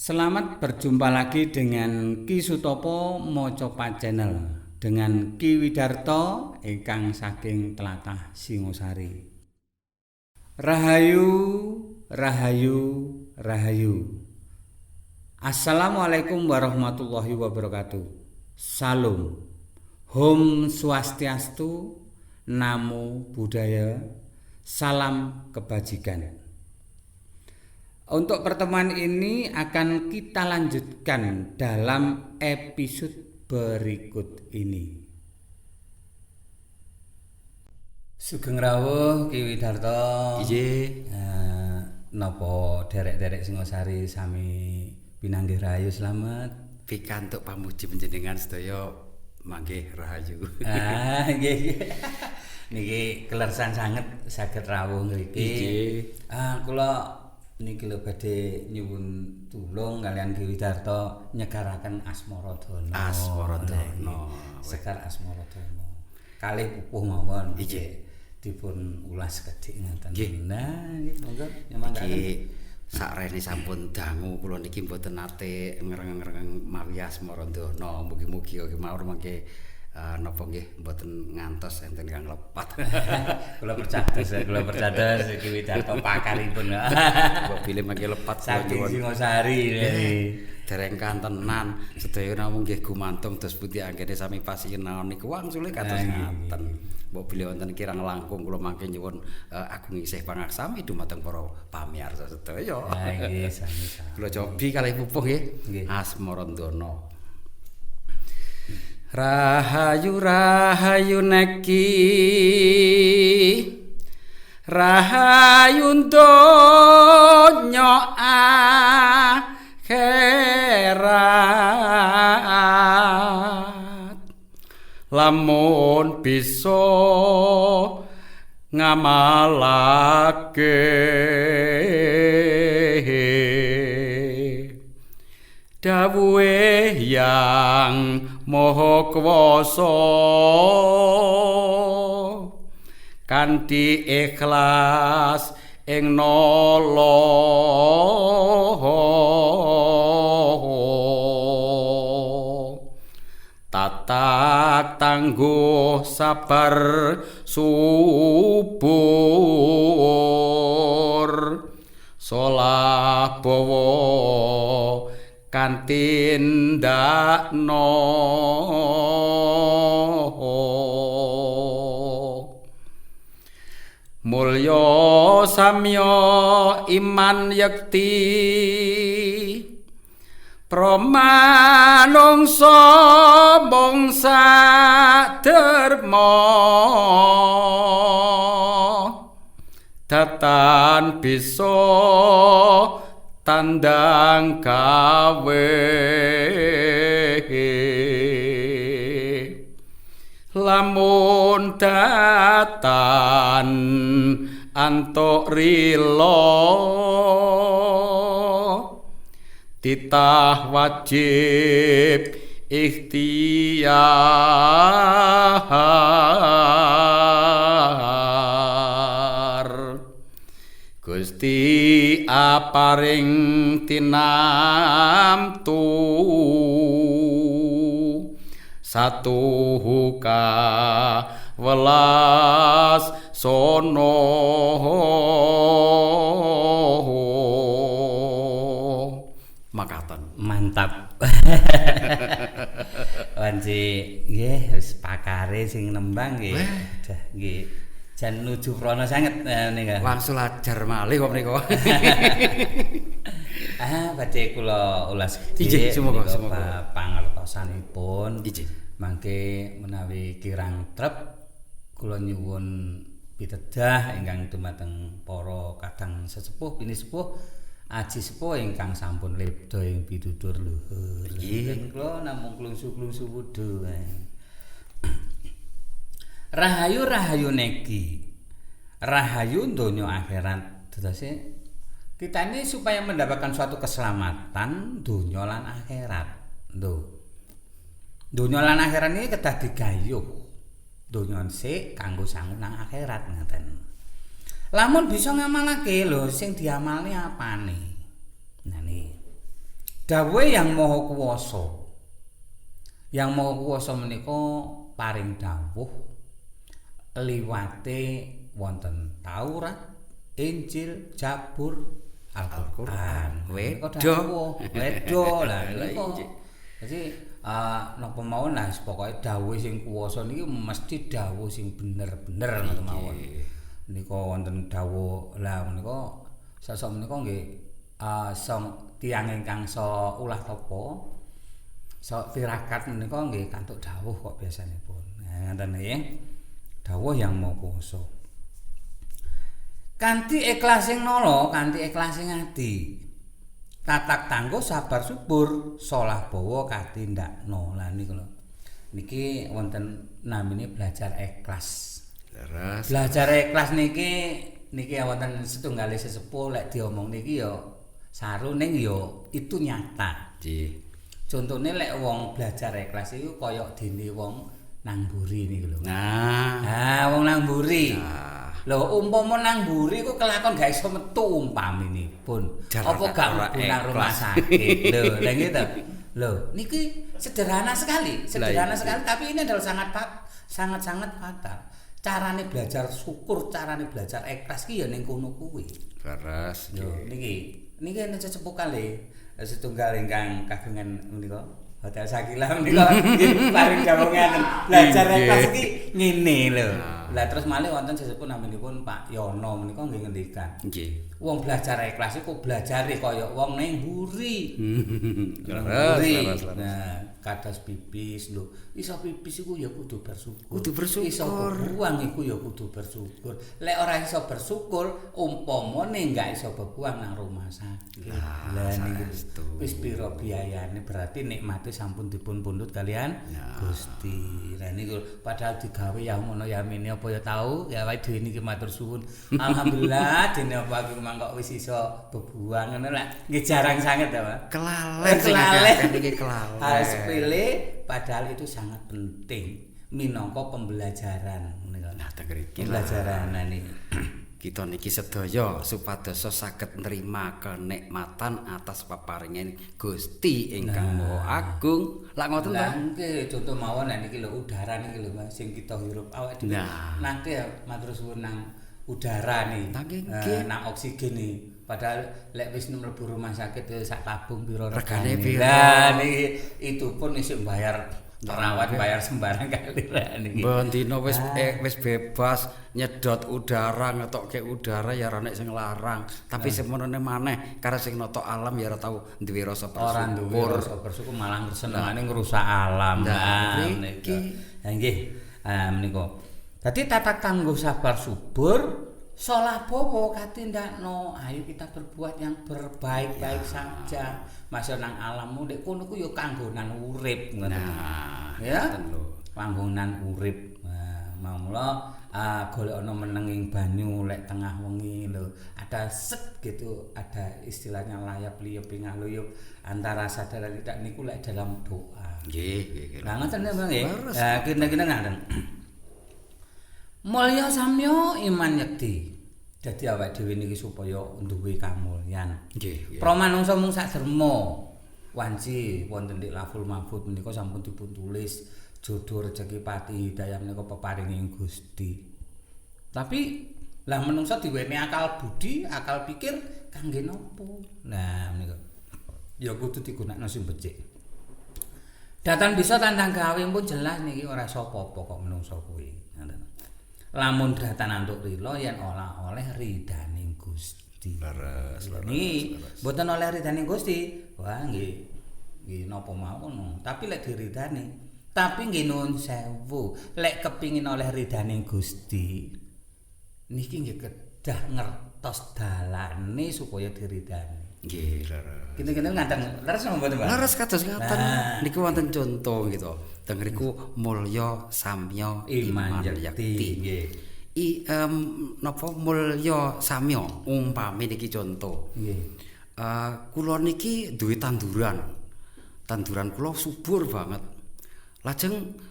Selamat berjumpa lagi dengan Ki Sutopo Mocopat Channel dengan Ki Widarto ingkang saking tlatah Singosari. Rahayu, rahayu, rahayu. Assalamualaikum warahmatullahi wabarakatuh. Salam. Om Swastiastu, Namo Buddhaya, salam kebajikan. Untuk pertemuan ini akan kita lanjutkan dalam episode berikut ini. Sugeng rawuh Ki Widarto. Inggih. Napa derek-derek Singosari sami pinanggih rahayu slamet? Pikantuk pamuji panjenengan sedaya mangke rahayu. Ah, nggih. Niki kelersan sanget saged rawuh ngriki. Inggih. Ah, kula niki lho badhe nyuwun tulung kaliyan Ki Widarto nyegaraken Asmaradana. Asmaradana. Sekar Asmaradana. Kalih pupuh mawon. Inggih. Dipun ulas kedhik ngaten. Nggih. Nah, nggih monggo nyemanggaken. Iki sakrene sampun dangu kula niki mboten nate ngreng-ngreng mawi Asmaradana. Mugi-mugi kemawon mangke napa nggih mboten ngantos enten kang lepat. Kula percados, kula percados Ki Widarto pakaripun. Mbok bilih mangke lepat kula Saking nyuwun. Singosari. Dereng kantenan sedaya namung nggih gumantung dos pundi anggene sami pasinaon niku wangsule kados ngaten. Mbok bilih wonten kirang langkung kula mangke nyuwun agung isih pangaksami dumateng para pamirsa sedaya. Ah nggih sami-sami. Kula cobi kalih pupuh nggih. Nggih. Asmarandana. Rahayu rahayu neki rahayu donya akhirat lamun bisa ngamalake dawuhe Yang Maha Kuwasa kanthi ikhlas ing nala tatak tangguh sabar subur solah bawa kanthi ndakno mulya samya iman yekti pramanungsa mung saderma datan bisa tandang gawe lamun datan antuk rila titah wajib ikhtiar Gusti aparing tinamtu satu huka welas sono makaten. Mantap. Wanci nggih wis pakare sing nembang nggih. Dah nggih. Jan nuju prana sanget nika. Wangsul ajar malih kok menika. Ah badhe kula ulas Inggih, sumangga, sumangga. Pangertosanipun. Inggih. Mangke menawi kirang trep kula nyuwun pitedah ingkang dumateng para kadang sesepuh pinisepuh aji sepuh ingkang sampun lebda ing pitutur luhur. Inggih. Kula namung klungsu-klungsu wudu. Rahayu rahayu neki. Rahayu donya akhirat. Dadose kita ini supaya mendapatkan suatu keselamatan donya lan akhirat. Lho. Donya lan akhirat ini kedah digayuh. Donya sik kanggo sangu nang akhirat ngaten. Lamun bisa ngamalake lho sing diamalne apane. Nah niki. Dawuhe Yang Maha Kuwasa. Yang Maha Kuwasa menika paring dawuh liwate wonten Taurat, Injil, Jabur, Al-Qur'an. Wedo. Wedo lah niku. Jadi napa mawon lah pokoke dawuh sing kuwasa niki mesti dawuh sing bener-bener ngoten mawon. Nika wonten dawuh lah menika sosok menika nggih song tiyang ingkang sok ulah tapa sok tirakat menika nggih kantuk dawuh kok biasanipun. Nah, ngoten nggih. Dawuh Yang Maha Kuwasa. Kanthi ikhlasing nala, kanthi ikhlasing ati. Tatak tangguh sabar subur, solah bawa katindakno. Lah niku lho. Niki wonten namine belajar ikhlas. Leres. Belajar ikhlas niki niki wonten setunggale sesepuh lek diomong niki ya saru ning ya itu nyata. Nggih. Contone lek wong belajar ikhlas iku kaya dene wong nang mburi niku lho. Nah, Ah, wong nang mburi. Nah. Lho, umpama nang mburi ku kelakon gak iso metu umpaminipun. Apa gak mlebu nang rumah sakit? Lho, lha gitu. Lho, niki sederhana sekali, sederhana Lah, iya. sekali tapi ini adalah sangat sangat-sangat fatal. Carane belajar syukur, carane belajar ikhlas ki ya ning kono kuwi. Leres. Lho, niki niki enten sesepuh kalih setunggal ingkang kagungan menika Hotel Sakila menika nggih paring dawuh ngaten. Belajar ikhlas iki ngene lho. Lah terus malih wonten sesepuh naminipun Pak Yono menika nggih ngendikan. Nggih. Wong belajar ikhlas iku blajare kaya wong ning mburi. Leres, leres, leres. Nah, kados pipis lho. Iso pipis iku ya kudu bersyukur. Kudu bersyukur. Iso bebuang iku ya kudu bersyukur. Lek ora iso bersyukur, umpamane enggak iso bebuang nang rumah sakit. Lah, niku saestu. wis pira biayane berarti nikmate sampun dipun pundhut kalian Gusti. Lah niku padahal digawe ya ngono ya mene apa ya tau ya awake dhewe niki matur suwun. Alhamdulillah dene apa aku mangkok wis iso bebuang ngono lah. Nggih jarang sanget ya, Pak. Kelalen sing Kelalen. akeh niki kelalen. Hal sepele padahal itu sangat penting minangka pembelajaran menika. Nah, teng mriki lah. Pembelajaran nah niki. Kita niki sedaya supados saged nrima kenikmatan atas paparingan Gusti ingkang Maha Agung. Lah ngoten ta? Lah nggih contoh mawon nah niki lho udara niki lho Mas sing kita hirup awake dhewe. Nah. Nate ya matur suwun nang udara nih. Nah, nggih, nggih. Nang oksigen nih. Padahal lek wis mlebu rumah sakit ya sak tabung piro Regane regane. piro? Lah niki itu pun isih bayar perawat bayar sembarang kali lah niki. Ben dina wis wis bebas nyedot udara, ngetokke udara ya ora nek sing larang. Tapi semonone maneh karo sing nata alam ya ora tau duwe rasa Ora duwe bersyukur. rasa bersyukur malah senengane ngrusak alam. Nah, Nah, mriki. menika. Lah nggih, ah menika. Dadi tatak tangguh sabar subur, solah bawa katindakno. Ayo kita berbuat yang berbaik-baik saja. Masih nang alammu ndek kono ku ya kanggonan urip ngoten. Nah, Ya. ngoten lho. Panggonan urip. Nah, mau mula golek ana menenging banyu lek tengah wengi lho. Ada set gitu, ada istilahnya layap liyup pingah luyup antara sadar dan tidak niku lek dalam doa. Nggih, nggih, nggih. Lah ngoten ya Bang nggih. Leres. Lah kira-kira ngaten. Mulya samya iman yekti. Dadi awake dhewe niki supaya duwe kamulyan. Nggih, nggih. Pramanungsa mung sak derma. Wanci wonten dik Laful Mahfud menika sampun dipun tulis jodoh rejeki pati hidayah menika peparinging Gusti. Tapi lah menungsa diwenehi akal budi, akal pikir kangge napa? Nah menika ya kudu digunakno sing becik. Datan bisa tandang gawe pun jelas niki ora iso apa-apa kok menungsa kuwi. Ngoten. Lamun datan antuk rila yen ora oleh ridaning Gusti. Leres, leres. Niki mboten oleh ridaning Gusti. Wah nggih. Nggih napa mawon. Tapi lek diridani, tapi nggih nuwun sewu, lek kepingin oleh ridaning Gusti niki nggih kedah ngertos dalane supaya diridani. Nggih, leres. Kinten-kinten ngaten leres napa mboten, Pak? Leres kados ngaten. Nah. Niku wonten contoh gitu. Teng riku mulya samya Iman iman yekti yakti. nggih. I napa mulya samya umpami niki contoh. Nggih. Kula niki duwe tanduran. Tanduran kula subur banget. Lajeng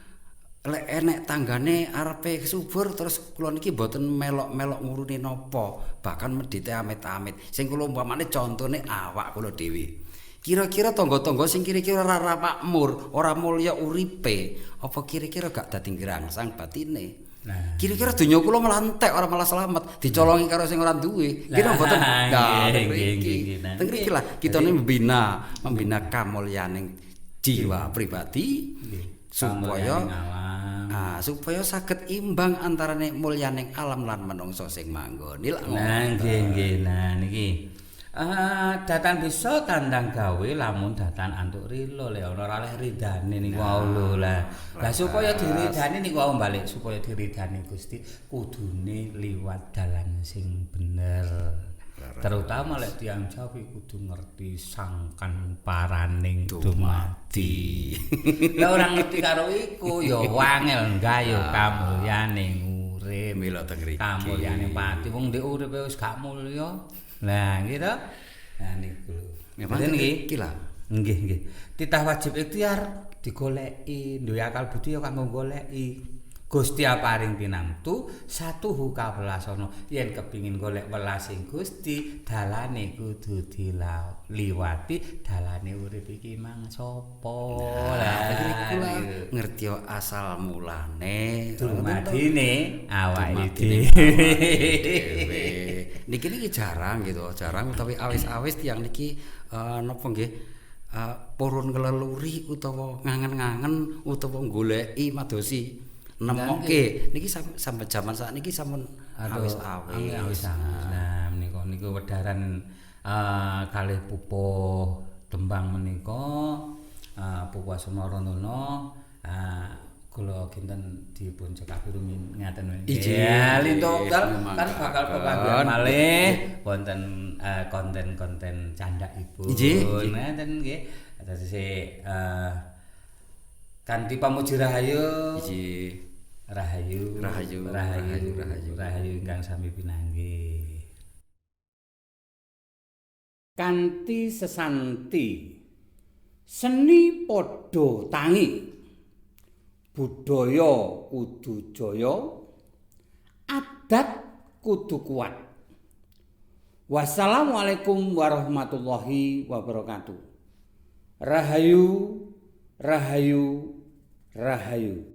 lek enek tanggane arepe subur terus kula niki mboten melok-melok ngurune napa, bahkan medhite amit-amit. Sing kula umpamane contone awak kula dhewe. Kira-kira tangga-tangga sing kira-kira ora makmur, ora mulya uripe, apa kira-kira gak dadi ngrangsang batine? Nah. Kira-kira donya kula malah entek, ora malah selamat, dicolongi karo sing ora duwe. Kira mboten. Nah, Nah, nggih. Nah, teng mriki lah kita ini membina, membina kamulyaning jiwa pribadi supaya Kamulyaning alam. Ah, supaya saged imbang antarane mulyaning alam lan menungso sing manggoni lak ngono. Nah, nggih nggih. Nah niki. Datan bisa tandang gawe lamun datan antuk rila, lek ana ora oleh ridane niku wau lho lah. Lah supaya diridani niku wau balik, supaya diridani Gusti kudune liwat dalan sing bener. Terutama lek tiyang Jawi kudu ngerti sangkan paraning dumadi. Lah ora ngerti karo iku ya wangel nggayuh kamulyane urip. Mila teng mriki. Kamulyane pati wong ndek uripe wis gak mulya. Nah, gitu. Nah niku lho. Memang Ngoten nggih. iki lah. Nggih, nggih. Titah wajib ikhtiar digoleki, duwe akal budi ya kanggo goleki. Gusti paring tinamtu satuhu kawelasana. Yen kepingin golek welasing Gusti, dalane kudu diliwati, dalane urip iki mang sapa. Lah iku lah niku. ngerti asal mulane Dumadine awake Dumadine dhewe. Niki niki jarang gitu, jarang utawi awis-awis tiyang niki napa nggih purun ngleluri utawa ngangen-ngangen utawa goleki madosi nemokke. Niki sampe jaman sakniki sampun awis-awis. Awis-awis. Nah, menika niku wedharan kalih pupuh tembang menika, pupuh Asmaranana, kula kinten dipun cekapi rumiyin ngaten. Ijih. Ya, lintuk kan Mangga. bakal pepanggihan malih wonten konten-konten candhakipun. Inggih. Ngaten nggih. Dados kanthi pamuji rahayu. Inggih. Rahayu. Rahayu, Rahayu, rahayu, rahayu. Rahayu ingkang sami pinanggih. Kanthi sesanti seni padha tangi, budaya kudu jaya, adat kudu kuat. Wassalamualaikum warahmatullahi wabarakatuh. Rahayu, rahayu, rahayu.